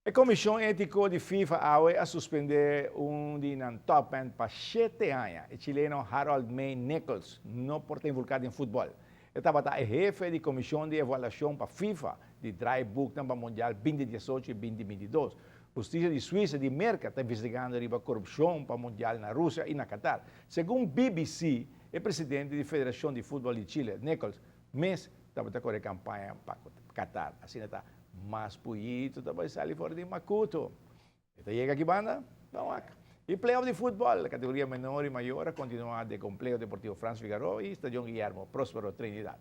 E Komishon Étiko di FIFA awe a suspendé un di nan topman pa 7 aña. E chileno Harold May Nichols no por ta involukrá den futbòl. E tabata e hefe di komishon di evaluashon pa FIFA di draaiboek pa Mundial 2018 i 2022. Hustisia di Suisa di Merka ta investigando riba korupshon pa Mundial na Rusia i na Qatar. Segun BBC, e presidente di Federashon di Futbòl di Chile, Nichols, mes tabata kore kampaña pa Qatar. Asina ta, mas puyito tabata sali for di makutu. Anto yega aki banda? No, e playoff di futbòl, kategoria menor i mayor, a kontinuá den Kompleho Deportivo Frans Figaroa i Stadion Guillermo Próspero Trinidad.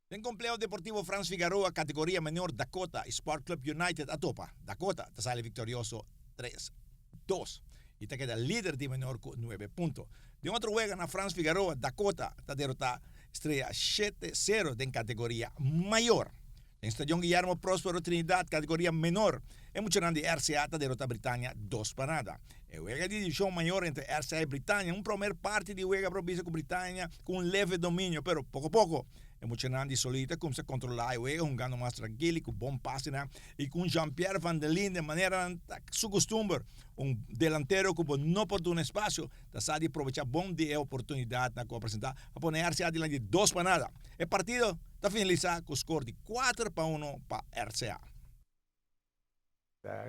Den Kompleho Deportivo Frans Figaroa, kategoria menor, Dakota i Sport Club United a topa. Dakota ta sali viktorioso 3-2 i ta keda lider di menor ku 9 punto. Den otro wega na Frans Figaroa, Dakota ta derotá Estrella 7-0 den kategoria mayor. Den Stadion Guillermo Próspero Trinidad, kategoria menor, e muchanan di RCA ta derotá Britannia 2-0. E wega di divishon mayor entre RCA i Britannia, un promé parti di wega por bisa ku Britannia ku un leve dominio, pero poko poko e muchanan di Solita kuminsá kontrolá e wega, hungando mas trankil ku bon pase i ku Jean-Pierre van der Linde, manera su kustumber, un delantero ku no por duna espasio, ta sa di aprovechá bon di e oportunidat ku a presentá pa pone RCA dilanti 2-0. E partido ta finalisá ku skor di 4-1 pa RCA.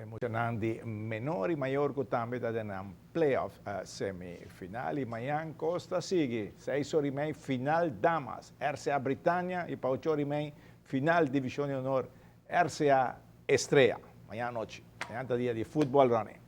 Muchanan di menor i mayor ku tambe ta den playoff semifinal i mañan Costa sigui 6:30, final damas, RCA Britannia, i pa 8:30, final divishon di honor, RCA Estrella. Mañan anochi, mañan ta dia di futbòl, Ronnie.